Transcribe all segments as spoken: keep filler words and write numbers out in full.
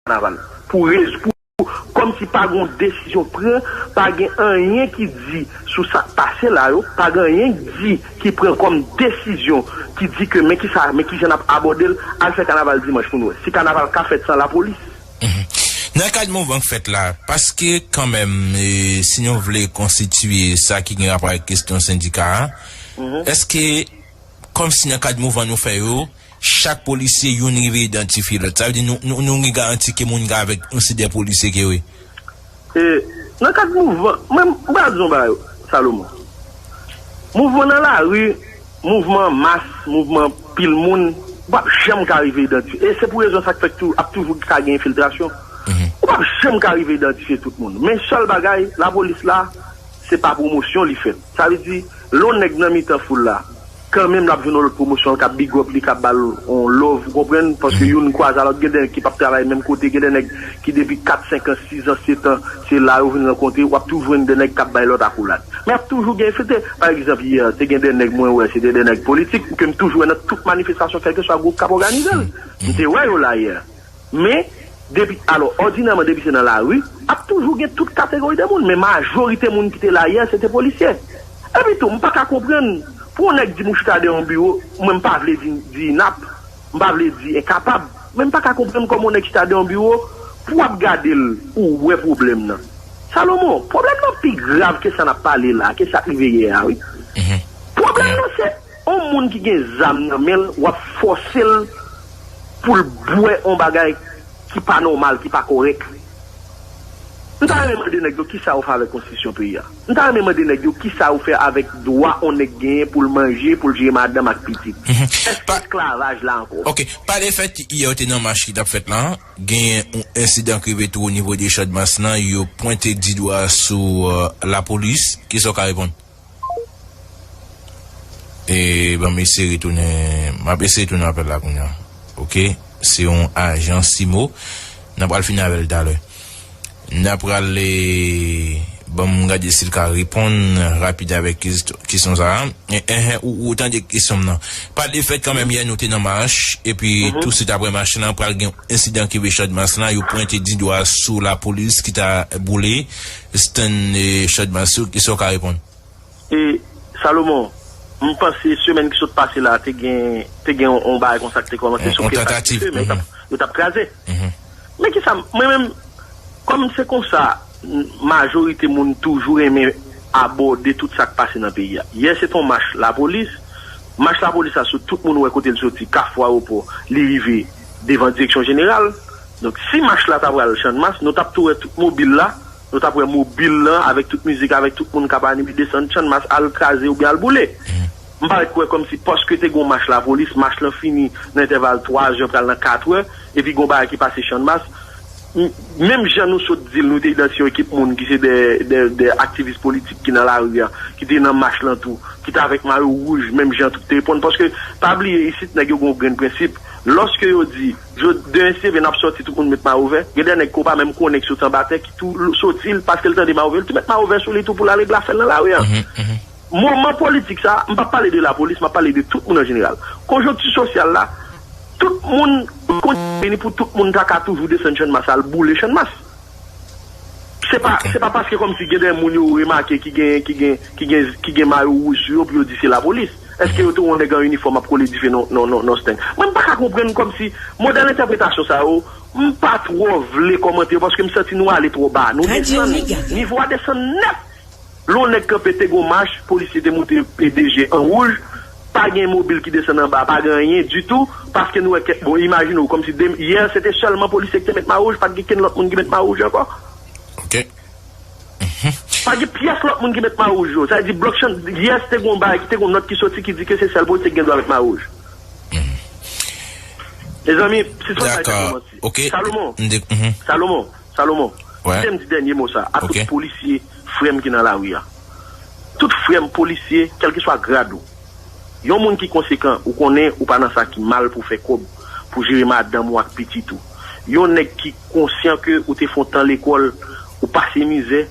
kanaval. Pou rez, pou, kòmsi pa gen yon desizyon k pran, pa gen anyen ki di sou sa k pase la yo, pa gen anyen k di ki pran kòm desizyon ki di ke men kisa, men kijan n ap abòde l, al fè kanaval dimanch pou nou wè. Si kanaval ka fèt san lapolis. Nan kad mouvman k fèt la, paske kanmenm, e, si nou vle konstitiye sa ki gen rapò ak kesyon sendika a, èske, kòmsi nan kad mouvman nou fè yo, chak polisye youn rive idantifye lòt? Sa vle di nou, nou, nou gen garanti ke moun ka avèk yon se de polisye ke yo ye? E, nan kad mouvman, mwen, m pral di yon bagay, Salomon. Mouvman nan lari, mouvman mas, mouvman pil moun, ou p ap janm ka rive idantifye. E se pou rezon sa k fè k tou, ap toujou ka gen enfiltrasyon. Ou p ap janm ka rive idantifye tout moun. Men sèl bagay, lapolis la, se pa pwomosyon li fè. Sa vle di, lè yon nèg nan mitan foul la, kanmenm l ap jwenn yon lòt pwomosyon, k ap big up li, k ap ba l yon love, ou konprann? Paske youn kwaze a lòt, gen de nèg ki p ap travay menm kote, gen de nèg ki depi kat, senk an, sis an, sèt an, se la yo vin rankontre, w ap toujou jwenn de nèg k ap bay lòt akolad. Men ap toujou gen enfiltre. Pa egzanp, yè, te gen de nèg mwen wè, se te de nèg politik, ke m toujou wè nan tout manifestasyon, kèlkeswa gwoup k ap òganize l. M te wè yo la yè. Men, depi, alò, òdinèman, depi se nan lari, ap toujou gen tout kategori de moun, men majorite moun ki te la yè, se te polisye. Epi tou, m pa ka konprann, pou yon nèg di m ou chita dèyè yon biwo, mwen m pa vle di, di inap, m pa vle di enkapab, men m pa ka konprann kòman yon nèg chita dèyè yon biwo, pou w ap gade l, ou wè pwoblèm nan. Salomon, pwoblèm nan pi grav ke sa n ap pale la, ke sa k rive yè a, wi. Pwoblèm nan se yon moun ki gen zam nan men l, w ap fòse l pou l bwè yon bagay ki pa nòmal, ki pa kòrèk. M ta renmen mande nèg yo kisa yo fè avèk konstitisyon peyi a. M ta renmen mande nèg yo kisa yo fè avèk dwa yon nèg genyen pou l manje, pou l jere madanm ak pitit. Èske esklavaj la ankò? Ok, pa de fèt yè yo te nan mach ki t ap fèt la, genyen yon ensidan k rive tou o nivo de Channmas lan, yo pwente di dwa sou, euh, lapolis. Kisa w ka reponn? E ban m eseye retounen, m ap eseye tounen apèl la kounye a. Ok, se yon ajan Simo. N ap pral fini avè l talè. N ap pral, e, ban m gade si l ka reponn rapid avèk kestyon, kestyon sa a. E, e, e, ou, ou tande kestyon m nan. Pa de fèt kanmenm yè nou te nan mach, epi tousuit apre mach lan, pral gen ensidan ki vin Channmas lan, yo pwente di dwa sou lapolis ki ta boule stand, e, Channmas yo. Kisa w ka reponn? E, Salomon, m panse semèn ki sot pase la, te gen, te gen yon, yon bagay konsa ki te kòmanse, yon, sof yon ke sa te tantativ, fè, men yo t ap, yo t ap kraze. Men kisa, mwen menm, kòm se konsa, n-, majorite moun toujou renmen abòde tout sa k pase nan peyi a. Yè, se te yon mach lapolis. Mach lapolis la, sou tout moun wè kote l soti, Kafou Ayewopò, li rive devan direksyon jeneral. Donk, si mach la ta pral Channmas, nou t ap tou wè tout mobil la, nou t ap wè mobil lan avèk tout mizik, avèk tout moun k ap anime desann Channmas al kraze oubyen al boule. M parèt kwè kòmsi paske te gen yon mach lapolis, mach lan fini nan entèval twa zè pral nan kat è, epi gen yon bagay ki pase Channmas, m-, menm jan nou sot di l, nou te idantifye yon ekip moun ki se de, de, de aktivis politik ki nan lari a, ki te nan mach lan tou, ki te avèk mayo wouj, menm jan tout te reponn. Paske, pa bliye, isit, nèg yo gen yon grenn prensip. Lòske yo di, jodi, demen si Dye vle, n ap sòti, tout moun met mayo vè. Gen de nèg ke w pa menm konnen ki soti anba tè, ki tou l-, soti l, paske l tande mayo vè, l tou met mayo vè sou li tou pou l al regle afè l nan lari a. Moman politik sa, m p ap pale de lapolis, m ap pale de tout moun an jeneral. Konjonkti sosyal la, tout moun konn vini pou tout moun ta ka toujou desann Channmas, al boule Channmas. Se pa, se pa paske kòmsi gen de moun yo remake ki gen, ki gen, ki gen, ki gen mayo wouj sou yo pou yo di se lapolis. Èske yo te wè yon nèg an inifòm ap kole dife nan, nan, nan, nan stand? Mwen, m pa ka konprann kòmsi modèl entèpretasyon sa yo, m pa twò vle kòmante yo paske m santi nou ale twò ba. Nou desann, nivo a desann nèt. Lè yon nèg kanpe te gon mach, polisye te moute P D G an wouj, pa gen mobil ki desann anba, pa gen anyen ditou, paske nou wè kèk, bon, imajine w, kòmsi de, yè, se te sèlman polisye ki te met mayo wouj, pa t gen kenn lòt moun ki met mayo wouj ankò. Ok. Pa gen pyès lòt moun ki met mayo wouj yo. Sa vle di, blòk chan, yè, se te gon bagay, ki te gon nòt ki soti ki di ke se sèl polisye ki gen dwa met mayo wouj. Mezanmi, sitwayen sa te kòmanse. Ok. Salomon, Salomon, Salomon, kite m di dènye mo sa a tout polisye frè m ki nan lari a. Tout frè m polisye, kèlkeswa grad ou. Yon moun ki konsekan, ou konnen ou pa nan sa ki mal pou w fè kòb, pou jere madanm ou ak pitit ou. Yon nèg ki konsyan ke ou te fè yon tan lekòl, ou pase mizè,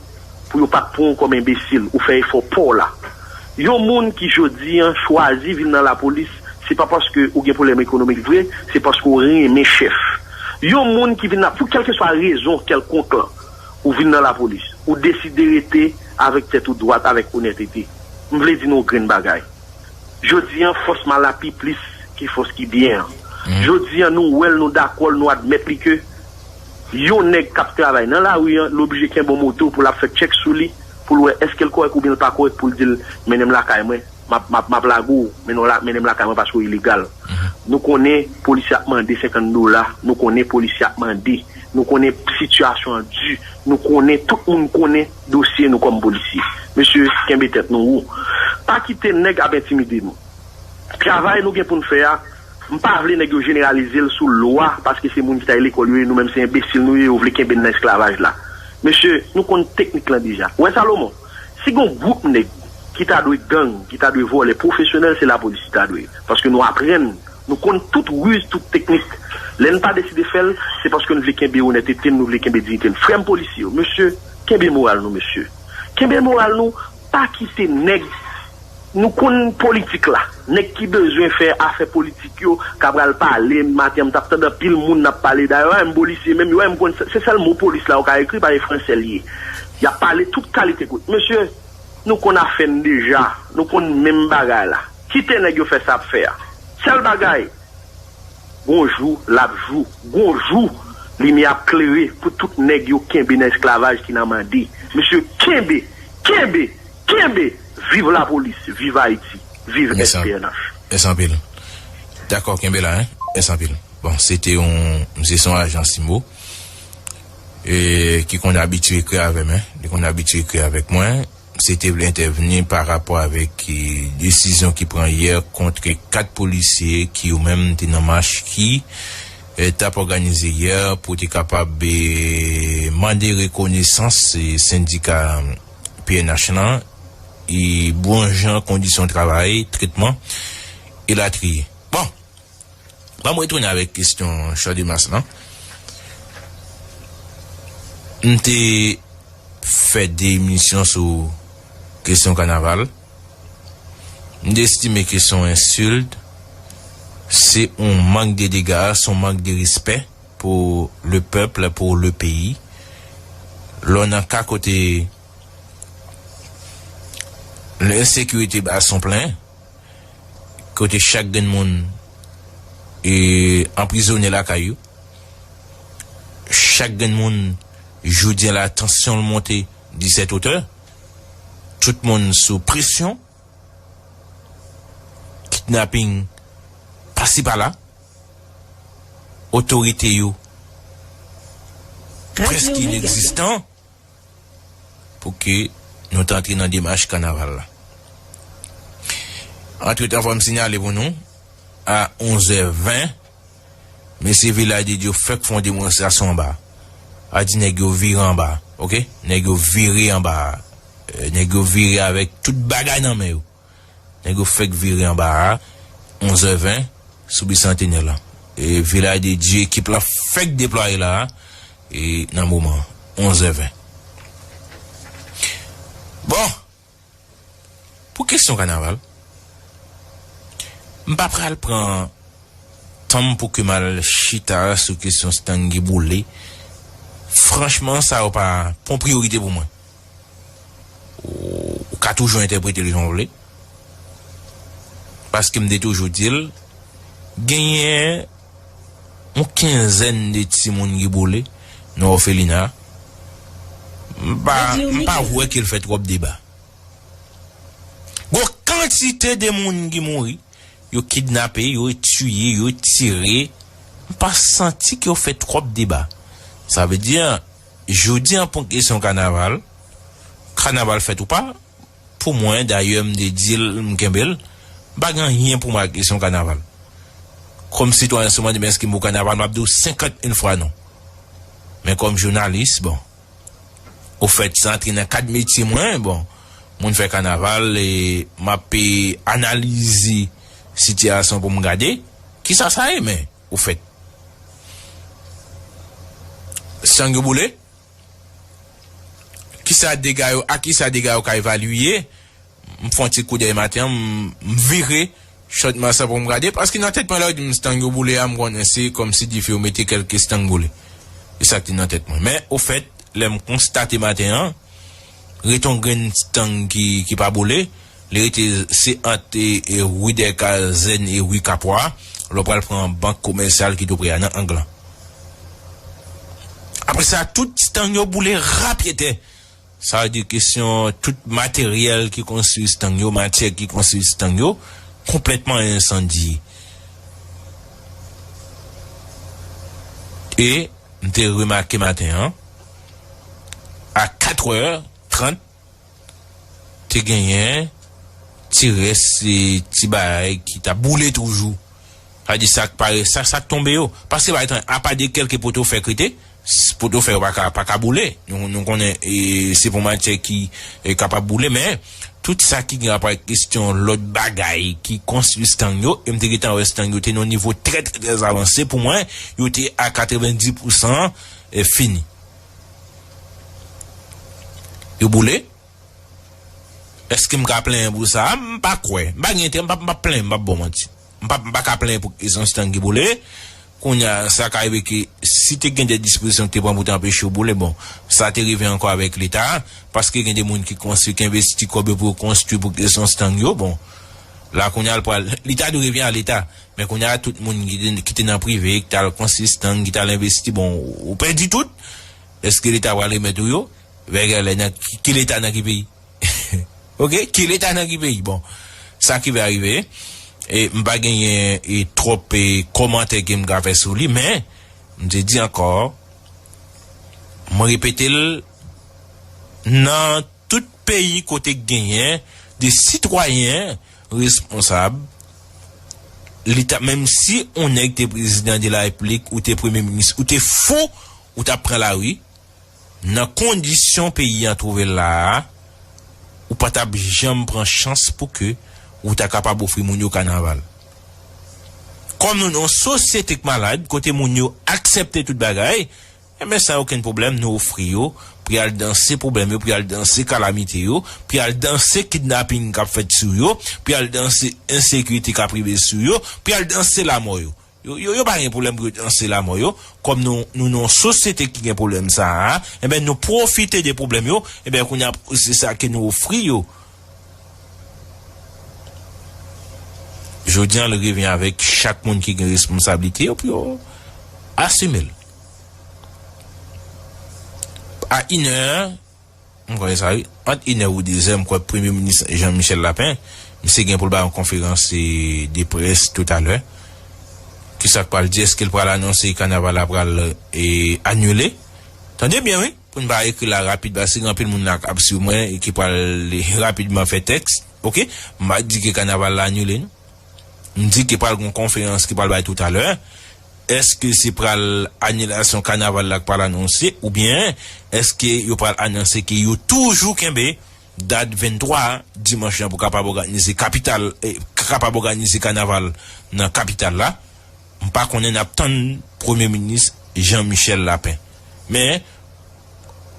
pou yo pa t pran w kòm enbesil, ou fè efò pa w la. Yon moun ki jodi a chwazi vin nan lapolis, se pa paske ou gen pwoblèm ekonomik vre, se paske w renmen chèf. Yon moun ki vin la, pou kèlkeswa rezon kèlkonk lan, ou vin nan lapolis, ou deside rete avèk tèt ou dwat, avèk onètete. M vle di nou yon grenn bagay. Jodi an, fòs mal la pi plis ke fòs ki byen an. Jodi an, nou wè l, nou dakò l, nou admèt li ke yon nèg k ap travay nan lari an, l oblije kenbe yon moto pou l ap fè tchèk sou li, pou l wè èske l kòrèk oubyen l pa kòrèk, pou l di l, "Mennen m lakay mwen, m ap, m ap, m ap lage w, mennen w la, mennen m lakay mwen paske w ilegal." Nou konnen polisye ap mande senkant dola, nou konnen polisye ap mande, nou konnen sitiyasyon an di, nou konnen, tout moun konnen dosye nou kòm polisye. Mesye, kenbe tèt nou wo. Pa kite nèg ap entimide nou. Travay nou gen pou n fè a, m pa vle nèg yo jeneralize l sou lwa, paske se moun ki t al lekòl yo ye, nou menm se enbesil nou ye, yo vle kenbe n nan esklavaj la. Mesye, nou konn teknik lan deja. Ou wè Salomon, si gon gwoup nèg ki ta dwe gang, ki ta dwe vòlè pwofesyonèl, se lapolis ki ta dwe ye. Paske nou aprann, nou konn tout riz, tout teknik. Lè n pa deside fè l, se paske n vle kenbe onètete n, nou vle kenbe diyite n. Frè m polisye yo, mesye, kenbe moral nou, mesye. Kenbe moral nou, pa kite nèg Nou konn politik la. Nèg ki bezwen fè afè politik yo, ka pral pale, maten an m t ap tande anpil moun n ap pale. Dayè, w wè m polisye menm, w wè m konn, se sèl mo polis la ou ka ekri, paske fransè l ye. Y ap pale tout kalite kout. Mesye, nou konn afè n deja, nou konn menm bagay la. Kite nèg yo fè sa y ap fè a. Sèl bagay, Gon jou, l ap jou. Gon jou, limyè ap klere pou tout nèg yo kenbe nan esklavaj ki nan mande. Mesye, kenbe, kenbe, kenbe! Viv lapolis, viv Ayiti, viv S P N H. Mèsi anpil. Dakò, kenbe la, en. Mèsi anpil. Bon, se te yon, misye se yon ajan Simo, e, ki konn abitye ekri avè m, en. Li konn abitye ekri avèk mwen. Se te vle entèvni pa rapò avèk, e, desizyon ki pran yè kont kat polisye ki yo menm te nan mach ki, e, t ap òganize yè pou te kapab, e, mande rekonesans, e, sendika P N H lan, e, bon jan kondisyon travay, tretman, elatriye. Bon, Ban m retounen avèk kesyon Chòdemas lan. M te fè de emisyon sou kesyon kanaval. M te estime ke se yon ensilt, se yon mank de dega, se yon mank de respè pou le pèp, pou le peyi. Lè w nan ka kote lensekirite bat son plen, kote chak grenn moun, e, anprizonnen lakay yo. Chak grenn moun, jodi a la, tansyon l monte disèt wotè. Tout moun sou presyon. Kidnaping pasi pala. Otorite yo prèske inegzistan. Pou ke nou ta antre nan demach kanaval la. Antretan, fò m sinyale pou nou, a onzè ven, mesye Vilaj de Dye fèk fè yon demonstrasyon anba. A di nèg yo vire anba, oke? Nèg yo vire anba. E, nèg yo vire avèk tout bagay nan men yo. Nèg yo fèk vire anba a, onzè ven, sou Bisantenè lan. E Vilaj de Dye, ekip lan fèk deplwaye la a, e nan moman an, onzè ven. Bon, pou kesyon kanaval, m pa pral pran tan m pou ke m al chita sou kesyon Stanley Boule. Franchman, sa yo pa, pa yon priyorite pou mwen. Ou, ou ka toujou entèprete l jan w vle. Paske m te toujou di l, genyen yon kenzèn de timoun ki boule nan òfelina. M pa, m pa wè ke l fè twòp deba. Gon kantite de moun ki mouri, yo kidnape, yo tiye, yo tire. M pa santi ke yo fè twòp deba. Sa vle di, jodi an, pou kesyon kanaval, kanaval fèt ou pa, pou mwen, dayè, m te di l, m kenbe l, m pa gen anyen pou m ak kesyon kanaval. Kòm sitwayen, si w mande m èske m pou kanaval, m ap di w senkant mil fwa non. Men kòm jounalis, bon, ofèt, sa antre nan kad metye mwen, bon, moun fè kanaval, e m ap, e, analize sitiyasyon pou m gade kisa sa ye, men, ofèt. San yo boule? Kisa dega yo, a kisa dega yo ka evalye? M fè yon ti koudèy maten an, m, m vire Chòt masa pou m gade, paske nan tèt mwen, lè yo di m stang yo boule a, m konnen se kòmsi dife yo mete kèlke stang boule. Se sa k te nan tèt mwen. Men, ofèt, lè m konstate maten an, ret yon grenn stang ki, ki pa boule, li rete se ant e, e ri Dèkazèn e ri Kapwa, lè w pral pran bank komèsyal ki tou pre a nan ang lan. Apre sa, tout stang yo boule rapyetè. Sa vle di kesyon tout materyèl ki konstwi stang yo, matyè ki konstwi stang yo, konplètman ensandye. E m te remake maten an, a katrè trant, te genyen ti rès, e, ti bagay ki t ap boule toujou. Sa vle di sa k pare, sa, sa k tonbe yo. Paske pa etan, apa de kèlke poto fè k rete, s-, poto fè yo pa ka, pa ka boule. Nou, nou konnen, e, se pou matyè ki, e, kapab boule, men tout sa ki gen rapò ak kesyon lòt bagay ki konstwi stang yo, e m te gentan wè stang yo te nan yon nivo trè, trè, trè avanse. Pou mwen, yo te a katrevenndis pousan, e, fini. Yo boule. Èske m ka plenyen pou sa? M pa kwè. M pa gen entè, m p ap, m p ap plenyen, m p ap ba w manti. M p ap, m pa ka plenyen pou kesyon stang ki boule. Kounye a, sa ka rive ke si te gen de dispozisyon ki te pran pou te anpeche yo boule, bon, sa te rive ankò avèk Leta, paske gen de moun ki konstwi, ki envesti kòb yo pou yo konstwi pou kesyon stang yo, bon, la kounye a l pral, li ta dwe revyen a Leta, men kounye a tout moun ki te, ki te nan prive, ki t al konstwi stang, ki t al envesti, bon, ou pèdi tout. Èske Leta pral remèt ou yo? Vègèlè nan ki, ki Leta nan ki peyi? Oke, ki Leta nan ki peyi? Bon, sa ki va rive, e m pa genyen, e, twòp, e, kòmantè ke m ka fè sou li, men m te di ankò, mwen repete l, nan tout peyi kote k genyen de sitwayen responsab, li ta, menm si on nèg te prezidan de la repiblik, ou te premye minis, ou te fou, ou t ap pran lari, nan kondisyon peyi an twouve l la a, ou pa t ap janm pran chans pou ke ou ta kapab ofri moun yo kanaval. Kòm nou nan yon sosyete k malad, kote moun yo aksepte tout bagay, enben, san okenn pwoblèm, nou ofri yo pou y al danse pwoblèm yo, pou y al danse kalamite yo, pou y al danse kidnaping k ap fèt sou yo, pou y al danse ensekirite k ap rive sou yo, pou y al danse lamò yo. Yo, yo, yo pa gen pwoblèm pou yo danse lamò yo. Kòm nou, nou nan yon sosyete ki gen pwoblèm sa a, enben, nou pwofite de pwoblèm yo. Enben, kounye a, se sa ke nou ofri yo. Jodi a, l revyen avèk chak moun ki gen responsablite yo pou yo asime l. A inè, M konnen sa, wi. Ant inè ou dezè, m kwè Premye Minis Jean Michel Lapin, misye gen pou l bay yon konferans, e, de près toutalè. Kisa k pral di? Èske l pral anonse kanaval la pral, e, anile? Tande byen, wi, pou n pa ekri la rapid, paske gen anpil moun la k ap swiv mwen e ki pral rapidman fè tèks. Oke? M pa di ke kanaval la anile, non. M di ke pral gen yon konferans ki pral bay toutalè. Èske se pral anilasyon kanaval la k pral anonse, oubyen èske yo pral anonse ke yo toujou kenbe dat venntwa a, dimanch lan, pou kapab òganize kapital, eh, kapab òganize kanaval nan kapital la? M pa konnen, n ap tann Premye Minis Jean Michel Lapin. Men,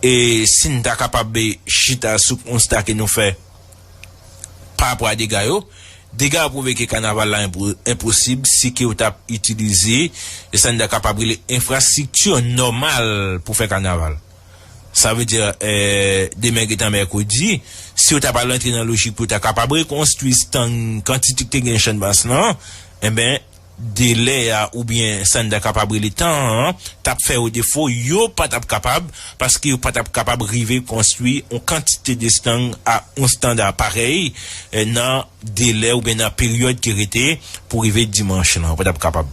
e si n ta kapab, e, chita sou konsta ke nou fè pa rapò a dega yo, dega yo pwouve ke kanaval la enpo-, enposib si ke yo t ap itilize, e sa n ta kapab rele enfrastrikti nòmal pou fè kanaval. Sa vle di, e, demen gentan mèkredi, si yo ta pral rantre nan lojik pou yo ta kapab rekonstwi estang kantite k te gen Channmas lan, enben, delè a oubyen sa n ta kapab rele tan an, t ap fè yo defo, yo pa t ap kapab, paske yo pa t ap kapab rive konstwi yon kantite de estang a yon estanda parèy, eh, nan delè oubyen nan peryòd ki rete pou rive dimanch lan. Yo pa t ap kapab.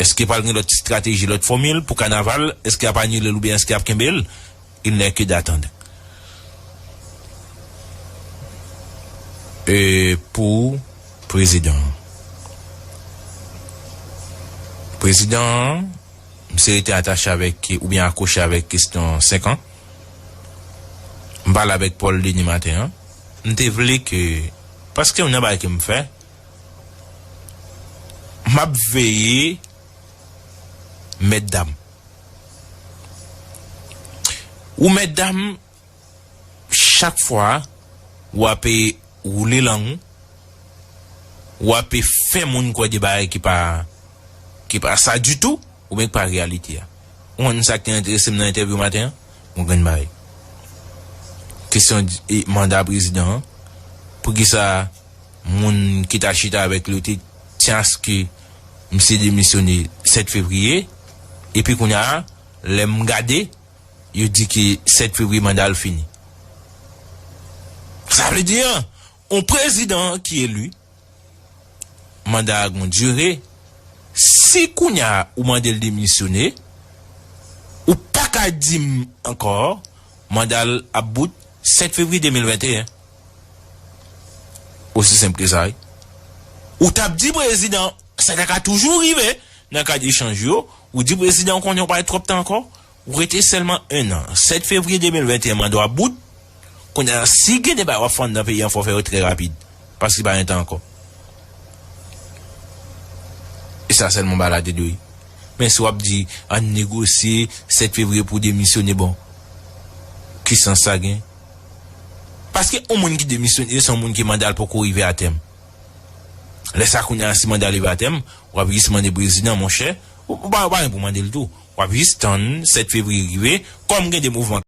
Èske pral gen lòt estrateji, lòt fòmil pou kanaval? Èske y ap anile l oubyen èske y ap kenbe l? Il n'est que d'attendre. E pou prezidan an. Prezidan an, misye rete atache avèk, oubyen akwoche avèk kesyon senk an. M pale avèk Paul Denis maten an. M te vle ke, paske youn nan bagay ke m fè, m ap veye mètdam. Ou mètdam, chak fwa w ape woule lang ou, W ape fè moun kwè de bagay ki pa, ki pa sa ditou, oubyen ki pa reyalite a. Ou konn sa ki te enterese m nan entèvyou maten an? Yon grenn bagay. Kesyon di- e, manda prezidan an. Poukisa moun ki ta chita avèk li yo te tchaske misye demisyone sèt fevriye? Epi kounye a, lè m gade, yo di ke sèt fevriye manda l fini. Sa vle di, yon prezidan ki eli, manda a gon dire. Si kounye a ou mande l demisyone, ou pa ka di m ankò manda l ap bout sèt fevriye de mil venteyen. Osi senp ke sa, wi. Ou t ap di prezidan, sa ta ka toujou rive nan kad echanj yo, ou di prezidan ou konnen ou pa gen twòp tan ankò, ou rete sèlman en an. Sèt fevriye de mil venteyen manda w ap bout. Kounye a, si gen de bagay w ap fè anndan peyi an, fò w fè yo trè rapid. Paske pa gen tan ankò. E sa sèlman ba la te dwe. Men si w ap di, ann negosye sèt fevriye pou demisyone, bon, ki sans sa gen? Paske yon moun ki demisyone, se yon moun ki manda l poko rive a tèm. Lè sa kounye a, si manda l rive a tèm, w ap jis mande prezidan, monchè, ou, ou pa, ou pa gen pou mande l tou. W ap jis tann sèt fevriye rive, kòm gen de mouvman